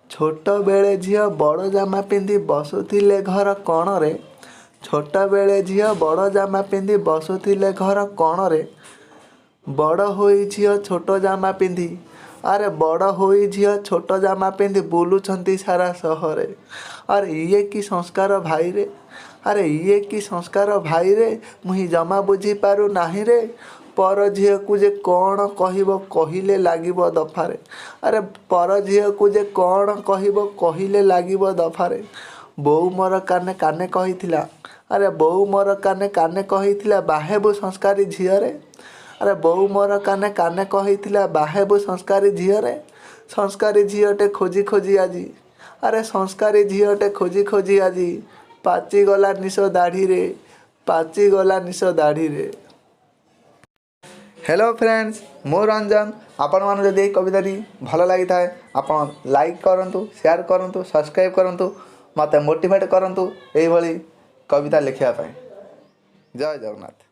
ଛୋଟବେଳେ ଝିଅ ବଡ଼ ଜାମା ପିନ୍ଧି ବସୁଥିଲେ ଘର କଣରେ। ଛୋଟବେଳେ ଝିଅ ବଡ଼ ଜାମା ପିନ୍ଧି ବସୁଥିଲେ ଘର କଣରେ। ବଡ଼ ହୋଇ ଝିଅ ଛୋଟ ଜାମା ପିନ୍ଧି, ଆରେ ବଡ଼ ହୋଇ ଝିଅ ଛୋଟ ଜାମା ପିନ୍ଧି ବୁଲୁଛନ୍ତି ସାରା ସହରେ। ଆରେ ଇଏ କି ସଂସ୍କାର ଭାଇରେ? ଆରେ ଇଏ କି ସଂସ୍କାର ଭାଇରେ? ମୁହିଁ ଜମା ବୁଝିପାରୁ ନାହିଁରେ। ପର ଝିଅକୁ ଯେ କ'ଣ କହିବ, କହିଲେ ଲାଗିବ ଦଫାରେ। ଆରେ ପର ଝିଅକୁ ଯେ କ'ଣ କହିବ, କହିଲେ ଲାଗିବ ଦଫାରେ। ବୋଉ ମୋର କାନେ କାନେ କହିଥିଲା, ଆରେ ବୋଉ ମୋର କାନେ କାନେ କହିଥିଲା, ବାହେବୁ ସଂସ୍କାରୀ ଝିଅରେ। ଆରେ ବୋଉ ମୋର କାନେ କାନେ କହିଥିଲା, ବାହେବୁ ସଂସ୍କାରୀ ଝିଅରେ। ସଂସ୍କାରୀ ଝିଅଟେ ଖୋଜି ଖୋଜି ଆଜି, ଆରେ ସଂସ୍କାରୀ ଝିଅଟେ ଖୋଜି ଖୋଜି ଆଜି ପାଚିଗଲା ନିଶ ଦାଢ଼ିରେ, ପାଚିଗଲା ନିଶ ଦାଢ଼ିରେ। ହ୍ୟାଲୋ ଫ୍ରେଣ୍ଡସ୍, ମୁଁ ରଞ୍ଜନ। ଆପଣମାନଙ୍କୁ ଯଦି ଏହି କବିତାଟି ଭଲ ଲାଗିଥାଏ, ଆପଣ ଲାଇକ୍ କରନ୍ତୁ, ସେୟାର କରନ୍ତୁ, ସବସ୍କ୍ରାଇବ୍ କରନ୍ତୁ, ମୋତେ ମୋଟିଭେଟ୍ କରନ୍ତୁ ଏଇଭଳି କବିତା ଲେଖିବା ପାଇଁ। ଜୟ ଜଗନ୍ନାଥ।